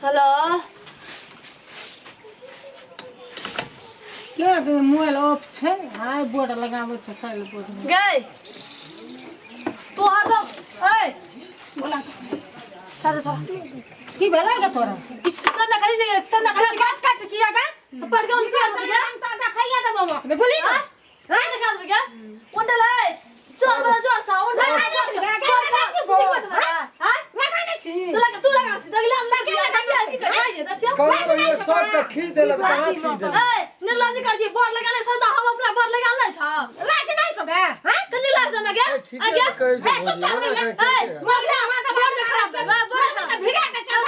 Hello. के mobile of छै, आइ board लगाबै छै, काल्हि बोर्ड। गई तू हरदम ए बोला। चल चल। की भेलै गे तोरा? चंदा करी जे, चंदा करी। बात का छै किया गे? पढ़ के उनके हम तऽ देखैया देबौ अखने, बोली ने। हां, देखा देबे के उंडे ले चल बड़ा जोर सा उंडे। हां, लगा नै छी। तू लगा, तू लगा छी। देखला लगा लगा की कर ये देखियो। कहू तो ये शर्ट के खींच देलक, कहाँ खींच देलक? ए, निर्लज कर छी, बोर लगा ले सदा। हम अपना बोर लगा ले छ। लाज नै छौ गे? हां। कनी लाज ना गे? ए, ठीके तऽ कहै छै भौजी, हमरा कहे ए, के मगरा हमरा तऽ बोर खराब छै, बोर तऽ भिड़ा के चल।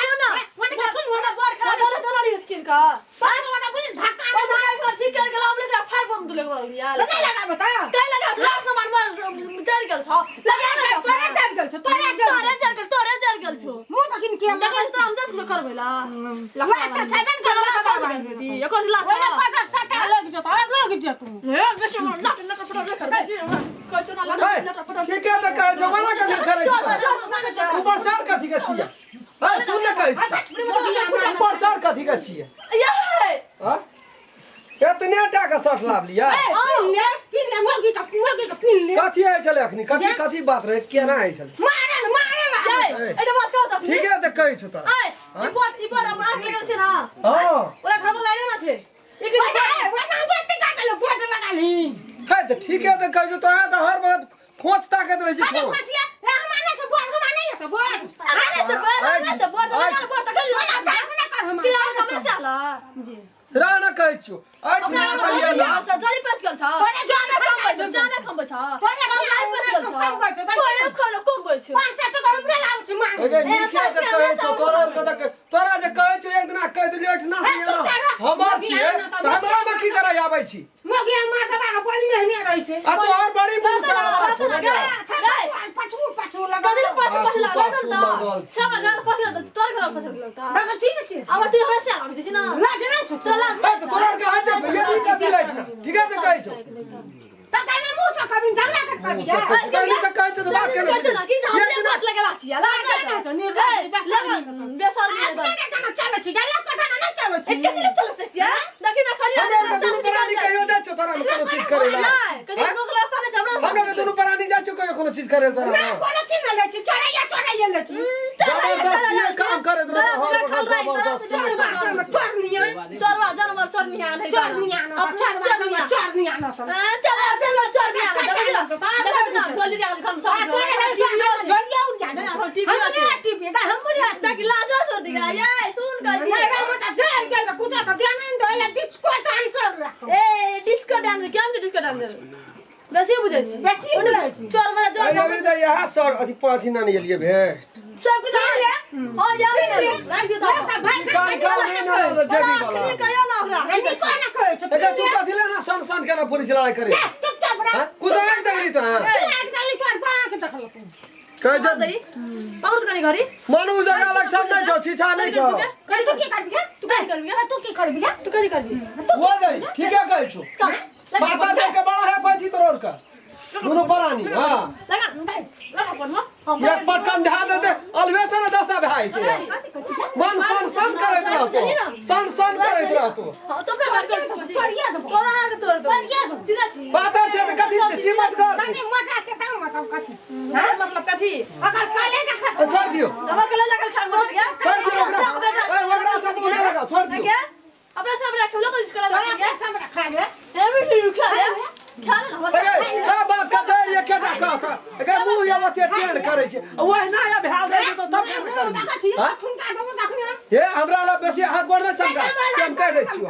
सुन ना, सुन। हमरा बोर खराब भेल त लड़ी स्किन का। तोरा वाला बुझ धक्का ओ लगा के ठीक कर गेल, आब लेकरा फायर बम दुले गेल यार। नहि लगाबो तऽ। काय लगा? रात सामान मर जर गेल छ, लगा ना। तोरे चढ़ गेल छौ, तोरे चढ़। तोरे जर गेल, तोरे जर गेल छौ। मुँह तखिन के देखै छ, हम दस करबै ला। लाज तऽ छेबे ने करलै। दी एकर ला ओने पचर सटा लग जेतौ और लग जेतौ। ए, बेसी नट नट पटर ले कर कहै छौ ना लगा नट पटर। ठीके तऽ कहै छै, मना कथी करै चल छै? चल चल। ऊपर चढ़, कथी के छियै? ए, सुन ने, कहै छी ऊपर चढ़, कथी के छियै? ये। हाँ? एतने टा के शर्ट लाभ लिया। पिन ले, पिन ले, मौगी का, मौगी का पिन ले। कथी आयल छलै अखनी? कथी कथी बात रहे? केना आयल छलै? मारे ल, मारे ल। ये, एटा बात कहू त। ठीके तऽ कहै छौ तोरा। ए, ई बोर्ड, ई बोर्ड हमरा आँख लगल छै ना? हँ। ओकरा घर में लाइनो ना छै। एक ओए ओए ना बस्ती काटल बोर्ड लगा ली। है तऽ ठीके तऽ कहै छौ तोरा, तऽ हर वक्त खोच ताकत रहै छै। अरे खोच खोचिया ए, हम आने से बोर्ड, हम आने तो बोर्ड। अरे से बोर्ड ना त बोर्ड लगा, बोर्ड त खेल। ओना दास ना कर हम। के आवाज हमरा से आला। रह न, कहै छियौ एहिठिना से ये ना। जली पस गेल छ। तोरे जाने कम बज, जाने कम बज छ। तोरे लाइन पस गेल छ। कम बज छ। तोरे खाना कम बज छ। पाँच टा हमरे लाबै छी मांग। एगे, नीके तऽ कहै छौ तोरा आर के तऽ, तोरा जे कहै छौ एक दिना कहि देलियौ एहिठिना से ये ना हमर छियै तऽ हमरा मे की करै आबै छी? मौगी मार दबा के बोली में हने रहै छै। आ तोहर बड़ी मुँह साड़ वाला छौ ने गे। पछू पछू लगा। कथि पस पस लागल पाछू त लागल। सब घर पस गेल त तोर घर पस गेल त। देखै छी ने से। अब तू हमरा से आबै छी ना? लाज नै छौ? तो लाज। ए, तऽ तोरा आर के हाथ ये भी कथी लाइट ना, ठीके तऽ कहै छौ। त तने मुँह से कभी झगड़ा कर कभी। मुँह से कहै छी, से कहै छौ तऽ बात केना? कहै ना कि हम बोर्ड लगेला छी लाज ना छौ, निर्लज, बेसर। अपने के जना चलै छी गला कथा ना चलै छी। एक कथि चलै छै क्या? देखि ना खाली। हमरा आर के दुनू प्राणी कहियो जाइ छौ तोरा मे कोनो चीज करै ला? नहीं, कथि रोक रास्ता नहीं छै हमरा। हमरा के दुनू प्राणी जाइ छौ कहियो कोनो चीज करे ला तोरा ना मे? कोनो चीज ना लै छी, चोरैया चोरैया लै छी। जबरदस्ती काम करैत रहतौ हर वक्त, जबरदस्ती। चोरनिया। चोरवा जानवर, चोरनिया नहीं। चोरनिया ना, चोरवा चोरनिया ना। चोरवा चोरवा चोरनिया देखि ना, चोली जा हम सब। आ तोरे झोलिया उड़ जा। नहीं, टीवी हम छै। नहीं टीवी का, हम नहीं। तक लाजो छोड़ दिया ये सुन नहीं कर। रे, मत जल गेल त कुछ त ध्यान नहीं दे, डिस्को डांसर रखो। ए, डिस्को डांस केहन छै? डिस्को डांस बेसी बुझै छी। बेसी बुझै छी। चोर वाला अरे जोर। अभी तऽ इएह सर अथी पाँच ना नहि एलियै भेट। सब कुछ और याद नहीं राख दियो। ले त भाई। कान कान नहि ना रहल जेबी वाला। अखनी कहियो ना ओकरा। नहीं को ना कहै छै। एके, तू कथी ले ना सन सन केना पुलिस लड़ाई करे? चुपचाप रह। हाँ? कुदो एक देखली तो। हाँ। तू एक दाली तोर बाँक देखल तू। कहै छै। दही पकड़ कनी घरी। मनु जगह लक्षण नहि छौ, छीछा नहि छौ। कही तू की करबी गे? तू कथी करबी? तू की करबी गे? तू कथी करबी? वो नहीं, ठीके कहै छौ। चल। पातर देख के बड़ा है पैसी तोड़ का दुनू परानी। हाँ। लगा लगा पड़लो। एक पटकन ध्यान दे दे, अलवे से ने दशा भए जेतै। मन सन सन करैत रहतो, सन सन करैत रहतो। हाँ, तो अपना घर के तोड़िया देबो। तोरा हार के तोड़ दो। तोड़िया देबो। चिना छी। पातर छै तऽ कथी छै? चिमट कर छै। कनी मोटा छै तब मतलब कथी? हाँ, मतलब कथी? अगर कॉलेज ए, छोड़ दियौ। दवा के ले जाकर खा मर गया। छोड़ दियौ ओकरा। ए, ओकरा सब मुँह नहि लगाउ, छोड़ दियौ। के अपना सब रखे लो तो इसको लगा तोरा गया। पैसा में खा ले। ए बेटी, खा ले, खा ले ना। ए, सब बात कतै एकेटा कहता एके मुँह ये ओते टेढ़ करै छै, ओहिना ये भेल रहै छै तऽ तब केना करबै? देखै छी। हाँ? ठुनका देबो जखनी हम। हे, हमरा लग बेसी हाथ गोड़ नहि चमका से हम कहि दै छियौ।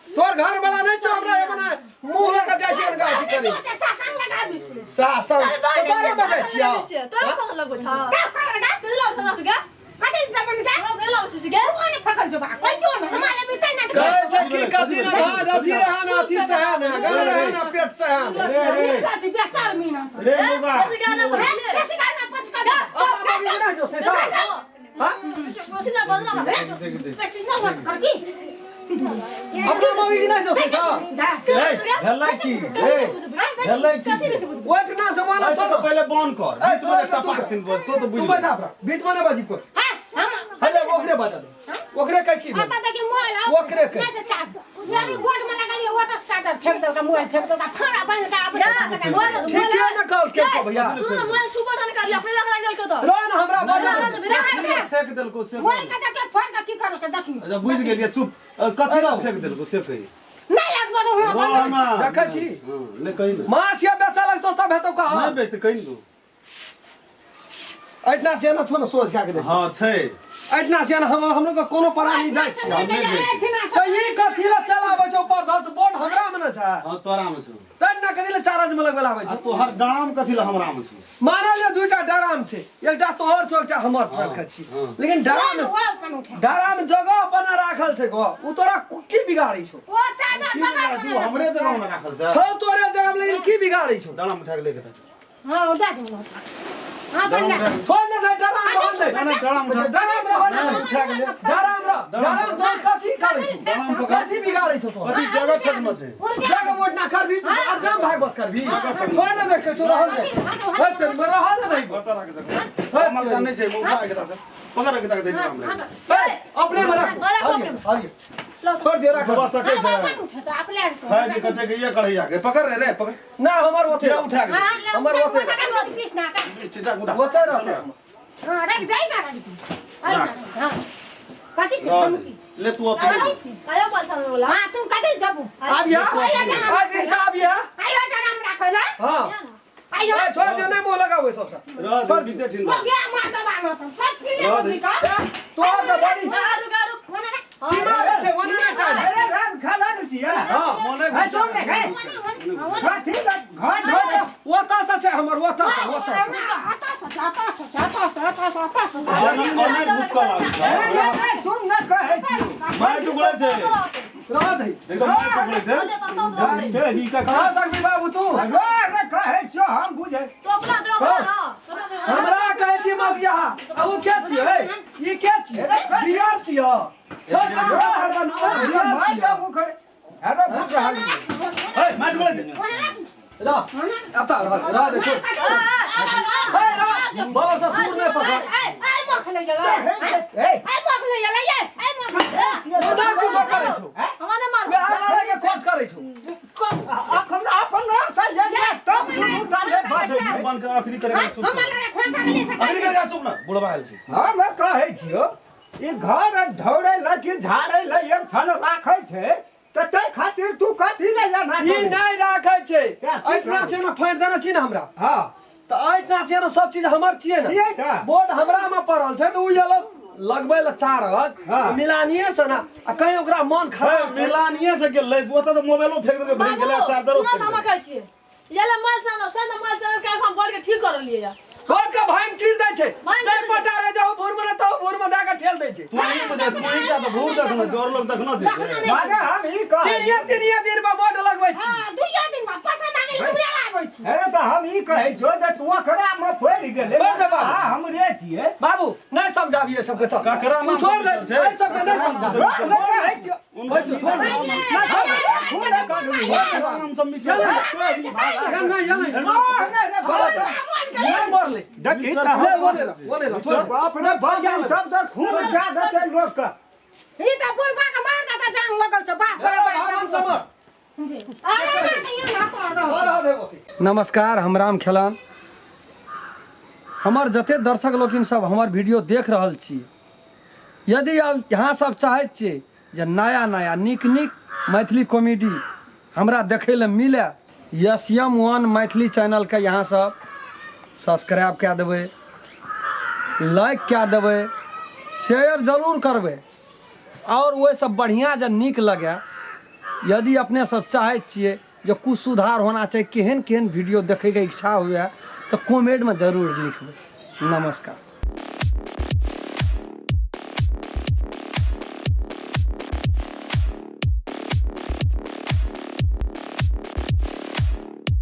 तोर घर वाला नहि छौ, हमरा ये मने मुँह लऽ कऽ जाइ छै अनका अथी करै। तोते शासन लगाबी से। शासन तऽ तोरे बजै छियौ। तोरा साथ लगो छ। तब कर गा। तू लग छ गे। कथी जमन गा? हमरा के लग छी गे। तू ने फकल जोबा कहियो न हमारे बीते ना। कहै छै कि कथी ने भाज अथी रहै ने, अथी से है ने गाल रहै ने, पेट से है ने। रे रे। बेसी बेसर मीना। रे मुगा। बेसी गाना बजा। बेसी गाना पचका दे। अपना बाबी नहि जो से तऽ हाँ। बेसी ना बजना। बेसी ना मत कर की। अपना मौगी नहि जो से तऽ ए, भेलै की रे? भेलै की? ओहिठिना से वाला ऐसे छोड़। तऽ पहिले बंद कर। ए, बीच में एकटा चुप। पाक सिन बोल तो तऽ तू बुझि बैठा, अपना बीच में नहि बाजी कोइ। हां, हम हले ओकरे बजा दे। ओकरे कह की भेल आता देखि मोबाइल आउ ओकरे कह। नहीं से चार्जर यानी बोर्ड में लगलिए वो तो चार्जर फेंक देलका मोबाइल फेंक देलका फाड़ा बंद का आबै ठीक है ना कहल के को भैया तू ना मोबाइल छुपा न कर अपने लग रख देलको तो रह ना हमरा बाजू राख फेंक देलको से मोबाइल का देख फोन का की करलका देखी अच्छा बुझि गेलियै चुप कथी ला फेंक देलको से कही नहीं लगबो तो हुआ रह ना देखै छी। हँ, ले कही ना माछ या बेचा लगतो तब हेतौ कहा नहि बेचते कही ने तू एहिठिना से ना छो ना सोच खा के देख हँ छै एहिठिना से ना हम हमरो के कोनो परानी जाइ छी हम नहि बेचै। तऽ ई कथी ला चलाबै छौ ऊपर धस बोर्ड हमरा मे ना छै हँ तोरा मे छौ तै ना कथी ला चारज मे लगबै आबै आ छौ तोहर दाम कथी ला हमरा मे छौ मानल जे दुईटा डराम छै एकटा तोहर छौ एकटा हमर पर छी हँ। लेकिन डराम वो अपन उठा डराम जगह बना राखल छै गो उ तोरा की बिगाड़ै छौ वो चार्जर की जगह बिगाड़ै छौ? हमरे जगह मे राखल छै छौ तोरे जगह मे लेकिन की बिगाड़ै छौ डाला उठा के लेके जा हां दे दू हां बन जा छोड़ ने दे डराम रहल दे ना, ना, डराम उठा डराम रहल ना, दे उठा के ले डराम रह डराम तोर कथी करै छौ डराम पकड़। कथी बिगाड़ै छौ तोर कथी जगह छदमा छै जगह मोट ना करबी तू अरजाम भागवत करबी छोड़ ने दे के तू रहल दे हे तेरे में रहल ने दे बता राख जगह हमर जानै छै मुंह उठा के दा से पकड़ के दा दे डराम रे ए, अपने में रख रख, आइए, आइए। लो। छोड़ दे रख बबा सकै छै अपन उठा तो अपने है जे कते के ये कढ़ैया के पकड़ रे रे पकड़ ना हमर ओते के उठा के दे हमर ओते पीस ना चिटा उठा ओते रहते हमर। हां रख दे ना रख दे हां कथी छै रह धमकी दे। ले तू अपने कथी छै आयो बोल सामने बोला हां तू कथी जबू आबिया आ दिन से आबिया आयो जरा हमरा कहला हां आयो ए, छोड़ दे नहीं बोलेगा वो सबसे रह दे बीते ठिन हो गया मार दबा न तो सब की ले मम्मी का तोहर तऽ बड़ी रुक रुक सीमा पे छै ओने नहि टाइम अरे राम खाला ने छियै हां मोने है सुन ने गए कथी ल घर ढोले ओतऽ से छै हमर ओतऽ से ओतऽ से अनेक घुसकल आबै छै ए, ए, सुन ने कहै छियौ मारि टुकड़े छै रह दही एकदम मारि टुकड़े छै तेरी का कहाँ सकबी बाबू तू रो रे कहै छियौ हम बुझै तो अपना दो अपना ना हमरा कहै छी मौगिया आ उ के छियै ई के छियै बियर छियै छोड़ दे, बियर मार छियै। दे उखड़े अरे बुझ रहल ए मारि टुकड़े छै रह एतऽ रह रह दे छोड़ हे रह बाबा ससुर नहि पकड़ ए तू नहि कुछो करै छौ हमारे मार वएह लड़ाई के खोज करै छौ अखन अपन सही तब दुनू टाले बाजै छै बन के अखनी करे चुप अखनी करे चुप ना बुढ़वा आयल छै हम कहै छियौ ई घर ढौरै लए कि झाड़ै लए एक क्षण राखै छै तऽ ताहि खातिर तू कथी लए एना ई करै? नहि राखै छै क्या? एहिठिना से ने फाड़ि देने छी ने हमरा हँ तऽ एहिठिना से ने सब चीज हमर छियै ने छियै ने बोर्ड हमरा मे पड़ल छै तऽ ओ एलो लगबै लए चारज हाँ। मिलानिए से ने आ कहीं ओकरा मन खराब छै मिलानिए से गेलै ओतऽ तऽ मोबाइलो फेंक देलकै भागि गेलै चार्जरो सुना फेंक ना देलकै कहै छियै ये ले माल सामान सब माल सामान काट हम बोल के ठीक कर लिए या बोर्ड के भांग चीर दै छै भांग जै चीर दै छै। पटा रहे जाओ भोर में ना तो भोर में दए के ठेल दै छै तू ही बुझे तू ही का तऽ भूर देखनो जोर लोग देखनो छै माने हम ई कहै तीनिये तीनिये दिन में बोर्ड लगबै छी अरे तऽ हम ई कहै छियौ जे तू ओकरा मे पड़ि गेलै छोड़ दे बाबू। आ हमरे छियै बाबू नहीं समझाबिए सबके तो ककरा तू नाम छोड़ दे समझल छै? एहि सबके नहीं समझा रोज ने कहै छियौ ओइ तू छोड़ दे नहीं छोड़ दे खून कटबी ककरा नाम सब मिटल चल नहीं चल नहीं नहीं नहीं बाबा नहीं मरले देखी ले तऽ हम वो ले ला वो ले ला छोड़ दे। बाप रे बाप ई सब तऽ खून जा देतै लोकके ए, भगवान समर नमस्कार हम राम खेलान हमर जते दर्शक लोकिन सब हमर वीडियो देख रहल छी यदि आब यहाँ सब चाहैत छियै जे नया नया नीक नीक मैथिली कॉमेडी हमरा देखै लए मिले यस एम वन मैथिली चैनलके यहाँ सब सब्सक्राइब कए देबै लाइक कए देबै शेयर जरूर करबै आओर ओहिसँ बढ़िआँ जे नीक लगै यदि अपने सब चाहै छियै जे कुछ सुधार होना चाही केहन केहन वीडियो देखैके इच्छा हुए तऽ कमेंटमे जरूर लिखबै नमस्कार।